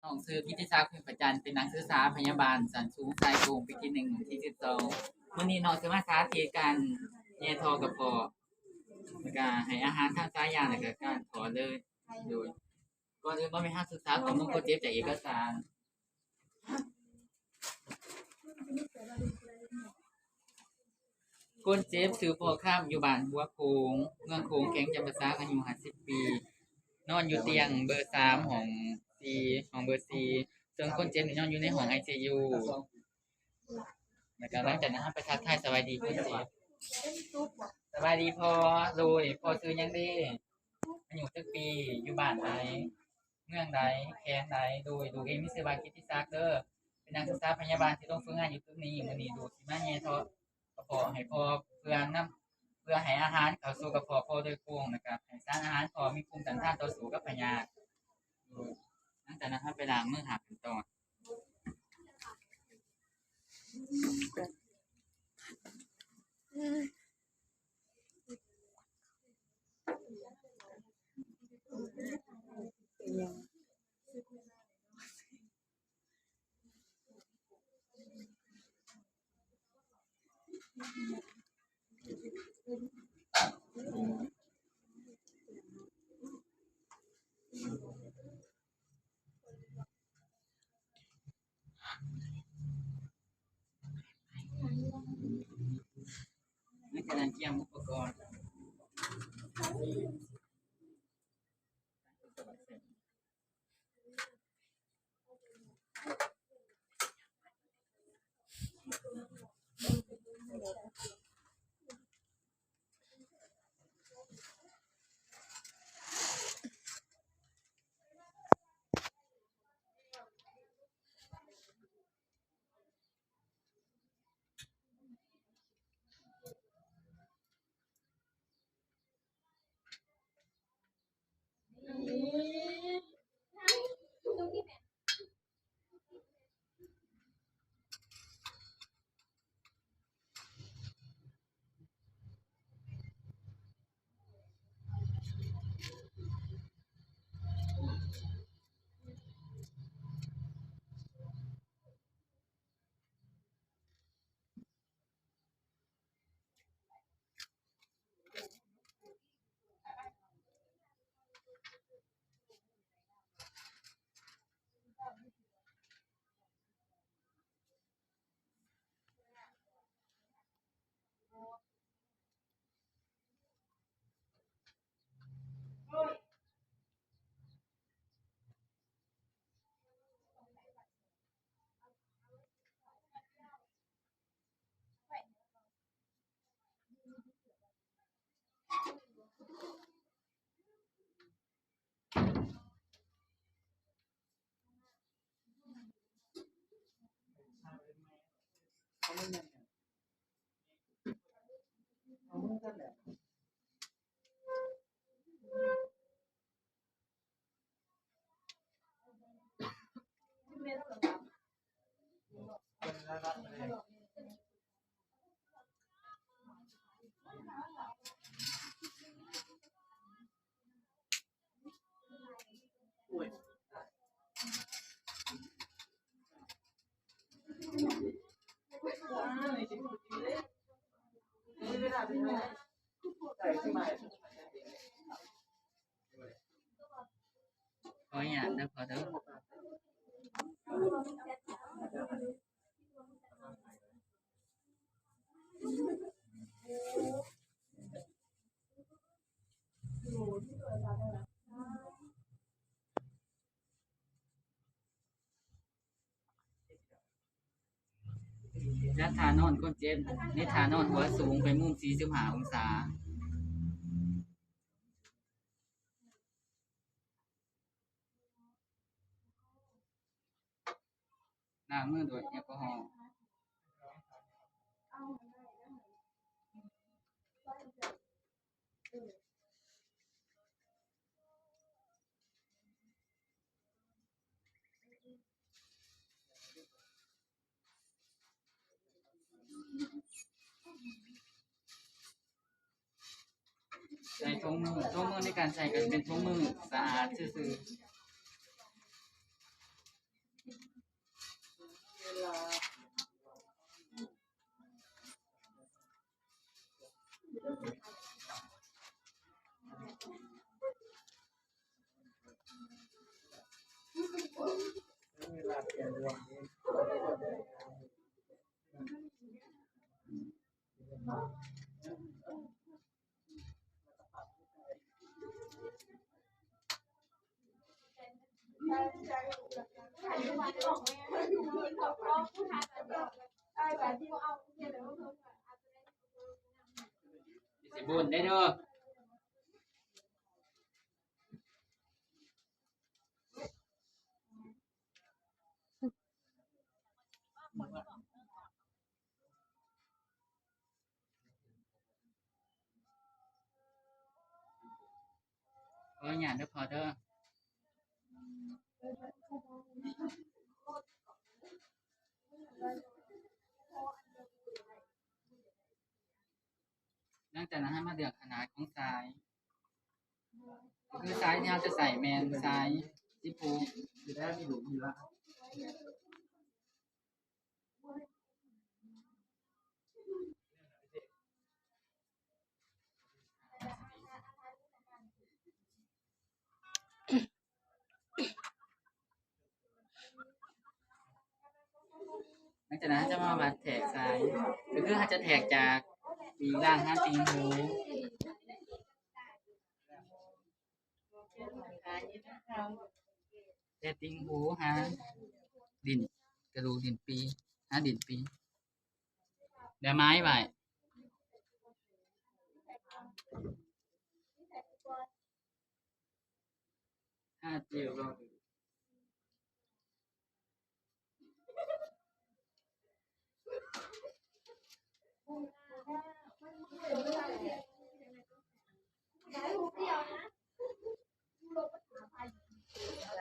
ນ້ອງຊື່ ກິດຕິສັກ ພິມພະຈັນ ເປັນນັກສຶກສາພະຍາບານຊັ້ນສູງສາຍສູງ ປີທີໜຶ່ງ ທີສິບສອງ. ມື້ນີ້ນ້ອງຊິມາສາທິດການແຍ່ທໍ່ກະເພາະ ແລ້ວກະໃຫ້ອາຫານທາງສາຍຢາ ແລ້ວກະການຖອນເລີຍ. ໂດຍ ກ່ອນອື່ນ ບໍ່ແມ່ນເຮົາສຶກສາຂໍ້ມູນຄົນເຈັບຈາກເອກະສານ. ຄົນເຈັບຊື່ ພໍ່ຄຳ ຢູ່ບ້ານຫົວໂຂງ ເມືອງໂຂງ ແຂວງຈຳປາສັກ ອາຍຸຫ້າສິບປີ ນອນຢູ່ຕຽງເບີສາມ ຫ້ອງສີ່ ຫ້ອງເບີສີ່ ເຊິ່ງຄົນເຈັບນີ້ນອນຢູ່ໃນຫ້ອງໄອຊີຢູ. ແລ້ວກະຫຼັງຈາກນັ້ນ ເຮົາໄປທັກທາຍສະບາຍດີຄົນເຈັບ. ສະບາຍດີພໍ່. ໂດຍ ພໍ່ຊື່ຫຍັງເດ? ອາຍຸຈັກປີ? ຢູ່ບ້ານໃດ? ເມືອງໃດ ແຂວງໃດ? ໂດຍ ລູກເອງມີຊື່ວ່າກິດຕິສັກເດີ ເປັນນັກສຶກສາພະຍາບານທີ່ລົງຝຶກງານຢູ່ຕຶກນີ້. ມື້ນີ້ລູກຊິມາແຍ່ທໍ່ກະເພາະໃຫ້ພໍ່ເພື່ອນຳ ເພື່ອໃຫ້ອາຫານເຂົ້າສູ່ກະເພາະພໍ່ໂດຍກົງ ແລ້ວກະໃຫ້ສານອາຫານພໍ່ມີພູມຕ້ານທານຕໍ່ສູ້ກັບພະຍາດ. ໂດຍ ຫຼັງຈາກນັ້ນເຮົາໄປລ້າງມືຫາກັນຕໍ່. ໃນການກຽມອຸປະກອນ. ຂໍອະນຸຍາດເດີພໍ່ເດີ. ຈັດທ່ານອນຄົນເຈັບໃນທ່ານອນຫົວສູງ ໄປມຸມສີ່ສິບຫ້າອົງສາ. ລ້າງມືດ້ວຍແອລກໍຮໍ. ໃສ່ຖົງມື ຖົງມືໃນການໃສ່ກໍເປັນຖົງມືສະອາດຊື່ໆ. ຊິບຸນໄດ້ເດີ. ຂໍອະນຸຍາດເດີພໍ່ເດີ. ຫຼັງຈາກນັ້ນເຮົາມາເລືອກຂະໜາດຂອງສາຍ ກໍຄືສາຍທີ່ເຮົາຈະໃສ່ແມ່ນສາຍສິບຫົກ ຫຼັງຈາກນັ້ນເຮົາຈະມາວັດແທກສາຍ ກໍຄືເຮົາຈະແທກຈາກປີກລ່າງຫາຕິ່ງຫູ ແຕ່ຕິ່ງຫູຫາດິ້ນ ກະດູກດິ້ນປີ ຫາດິ້ນປີ ແລ້ວໝາຍໄວ້.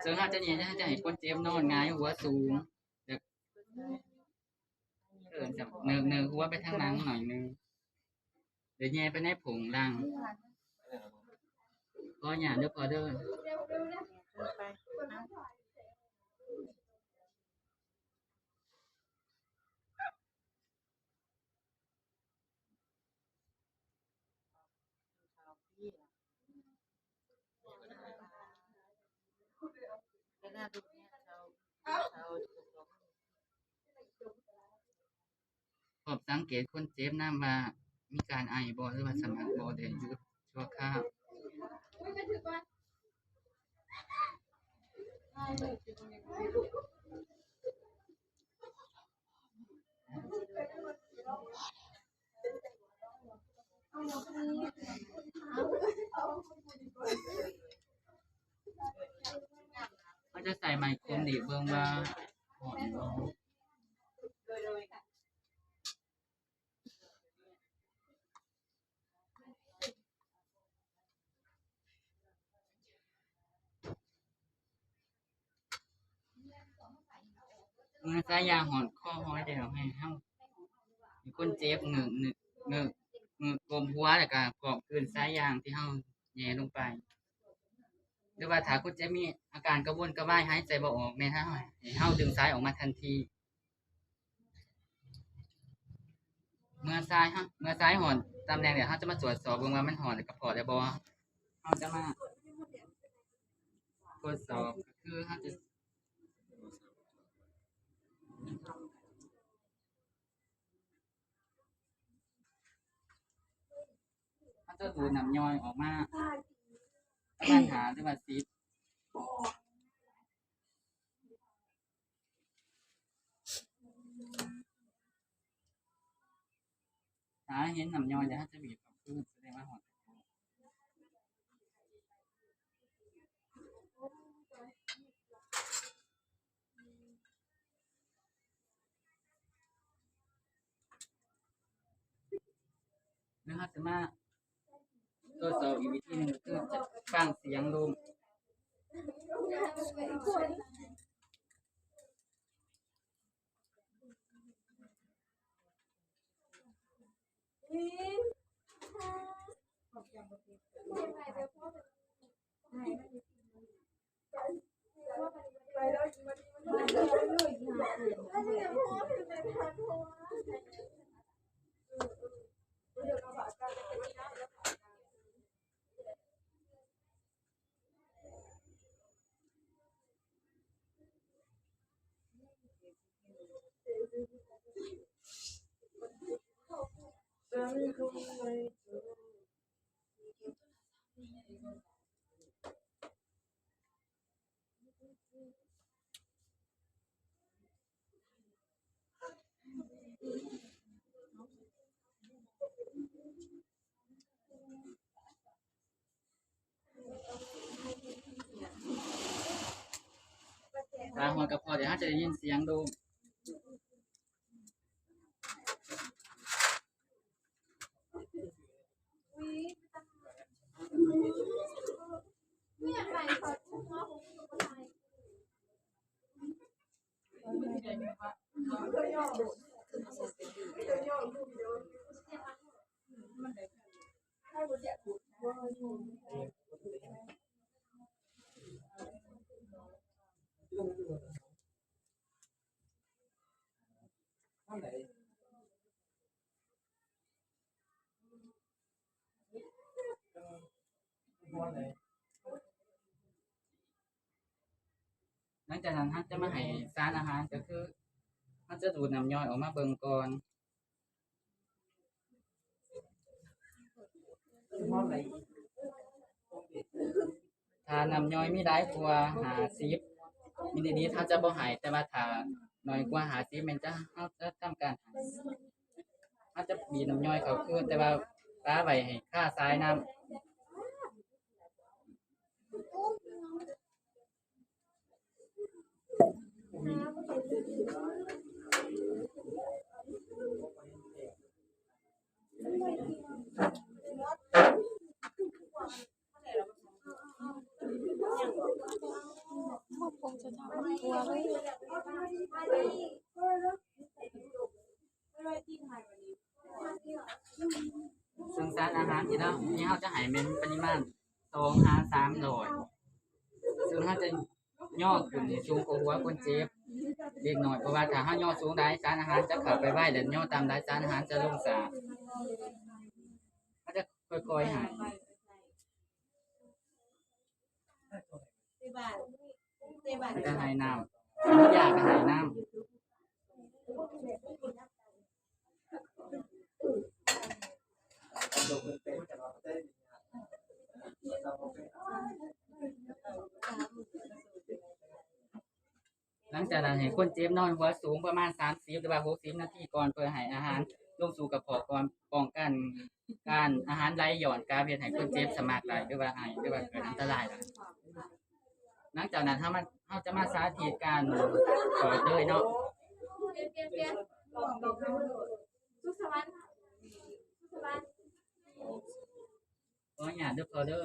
ເຊິ່ງເຮົາຈະນີ້ ເຮົາຈະໃຫ້ຄົນເຈັບນອນຫງາຍຫົວສູງ ແບບ ເອີ ເໜີ ເໜີຫົວໄປທາງຫຼັງໜ້ອຍໜຶ່ງ ແລ້ວແຍ່ໄປໃນຜົ້ງຫຼັງ. ຂໍອະນຸຍາດເດີພໍ່ເດີ. ພ້ອມສັງເກດຄົນເຈັບນຳວ່າມີການໄອບໍ່ ຫຼືວ່າສະໝັກບໍ່ ແລະ ຢຸດຊົ່ວຄາວ. ເຮົາຈະໃສ່ໄມ້ຂົນດີບເບິ່ງວ່າຮ້ອນບໍ່. ເມື່ອສາຍຢາງຮອດຄໍຮອດແລ້ວ ໃຫ້ເຮົາ ໃຫ້ຄົນເຈັບເງີກ ເງີກ ເງີກ ເງີກກົ້ມຫົວ ແລ້ວກະກອດກືນສາຍຢາງທີ່ເຮົາແຍ່ລົງໄປ. ຫຼືວ່າຖ້າຄົນເຈັບມີອາການກະວົນກະວາຍ ຫາຍໃຈບໍ່ອອກ ແມ່ນເຮົາ ໃຫ້ເຮົາດຶງສາຍອອກມາທັນທີ. ເມື່ອສາຍເຮົາ ເມື່ອສາຍຮອດຕຳແໜ່ງແລ້ວ ເຮົາຈະມາກວດສອບເບິ່ງວ່າມັນຮອດກະເພາະແລ້ວບໍ່. ເຮົາຈະມາກວດສອບ ກໍຄືເຮົາຈະ ເຮົາຈະດູດນ້ຳຍ່ອຍອອກມາປະມານຫ້າ ຫຼືວ່າສິບ. ຖ້າເຫັນນ້ຳຍ່ອຍແລ້ວ ເຮົາຈະບີບເຂົ້າຄືນ ສະແດງວ່າຮອດ. ແລ້ວເຮົາຈະມາ ກວດສອບອີກວິທີໜຶ່ງ ຄືຈະຟັງສຽງລົມ. ຕາຫົວກະເພາະ ດຽວເຮົາຈະໄດ້ຍິນສຽງໂດມ. ຫຼັງຈາກນັ້ນເຮົາຈະມາໃຫ້ສານອາຫານ ກໍຄືເຮົາຈະດູດນ້ຳຍ່ອຍອອກມາເບິ່ງກ່ອນ. ຖ້ານ້ຳຍ່ອຍມີຫຼາຍກວ່າຫ້າສິບມິນລີລິດ ເຮົາຈະບໍ່ໃຫ້, ແຕ່ວ່າຖ້າໜ້ອຍກວ່າຫ້າສິບແມ່ນຈະ ເຮົາຈະທຳການໃຫ້ ເຮົາຈະບີບນ້ຳຍ່ອຍເຂົ້າຄືນ, ແຕ່ວ່າປະໄວ້ໃຫ້ຄາສາຍນ້ຳ. ເຊິ່ງສານອາຫານທີ່ເຮົາ ທີ່ເຮົາຈະໃຫ້ແມ່ນປະລິມານສອງຫາສາມຮ້ອຍ, ເຊິ່ງເຮົາຈະຍໍຂຶ້ນໃຫ້ສູງກວ່າຫົວຄົນເຈັບເລັກນ້ອຍ, ເພາະວ່າຖ້າເຮົາຍໍສູງຫຼາຍ ສານອາຫານຈະເຂົ້າໄປໄວ ແລະ ຍໍຕ່ຳຫຼາຍ ສານອາຫານຈະລົງຊ້າ. ເຮົາຈະຄ່ອຍໆໃຫ້. ແລ້ວກໍໃຫ້ນ້ຳ ຢາກະໃຫ້ນ້ຳ. ຫຼັງຈາກນັ້ນໃຫ້ຄົນເຈັບນອນຫົວສູງປະມານສາມສິບ ຫຼືວ່າຫົກສິບນາທີກ່ອນ ເພື່ອໃຫ້ອາຫານລົງສູ່ກະເພາະກ່ອນ, ປ້ອງກັນການອາຫານໄຫຼຍ້ອນການເຮັດໃຫ້ຄົນເຈັບສະໝັກໄດ້ ຫຼືວ່າໄອ ຫຼືວ່າເກີດອັນຕະລາຍໄດ້. ຫຼັງຈາກນັ້ນເຮົາມາ, ເຮົາຈະມາສາທິດການຖອດເລີຍເນາະ. ສຸກສະຫວັນ ສຸກສະຫວັນ ຂໍອະນຸຍາດເດີພໍ່ເດີ. ຂ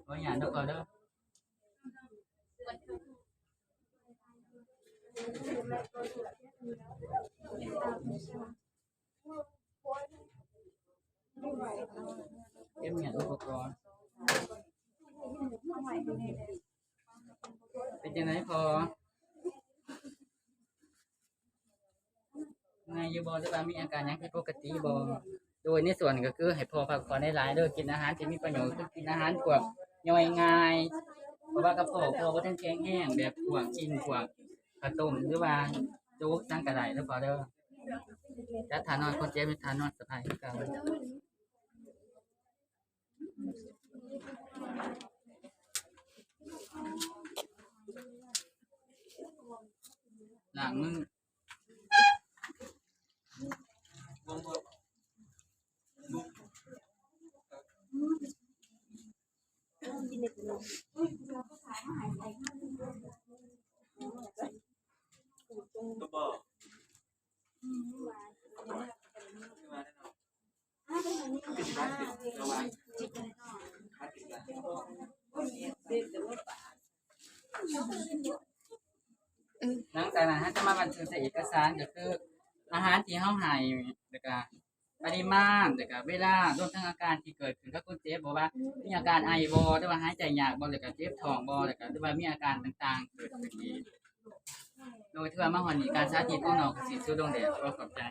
ໍອະນຸຍາດເດີພໍ່ເດີ. ເກັບຫຍັງອຸປະກອນ ເປັນຈັ່ງໃດພໍ່? ເມື່ອຍຢູ່ບໍ່ ຫຼືວ່າມີອາການຫຍັງຜິດປົກກະຕິບໍ່? ໂດຍໃນສ່ວນນີ້ກໍຄືໃຫ້ພໍ່ພັກຜ່ອນຫຼາຍໆເດີ, ກິນອາຫານທີ່ມີປະໂຫຍດ ຄືກິນອາຫານພວກຍ່ອຍງ່າຍ, ເພາະວ່າກະເພາະພໍ່ບໍ່ທັນແຂງແຮງ ແບບພວກກິນພວກເຂົ້າຕົ້ມ ຫຼືວ່າໂຈກຫຍັງກໍໄດ້ເດີພໍ່ເດີ. ຈັດທ່ານອນຄົນເຈັບໃຫ້ທ່ານອນສະບາຍຄືເກົ່າ. ລ້າງມື. ຫຼັງຈາກນັ້ນເຮົາຈະມາບັນທຶກໃສ່ເອກະສານ ກໍຄືອາຫານທີ່ເຮົາໃຫ້ ແລ້ວກະ ປະລິມານ ແລ້ວກະເວລາ ລວມທັງອາການທີ່ເກີດຂຶ້ນກັບຄົນເຈັບ ບໍ່ວ່າມີອາການໄອບໍ່ ຫຼືວ່າຫາຍໃຈຍາກບໍ່ ແລ້ວກະເຈັບທ້ອງບໍ່ ແລ້ວກະ ຫຼືວ່າມີອາການຕ່າງໆເກີດຂຶ້ນອີກ. ໂດຍ ຖືວ່າມາຮອດນີ້ ການສາທິດຂອງນ້ອງກໍສິ້ນສຸດລົງແລ້ວ. ຂໍຂອບໃຈ.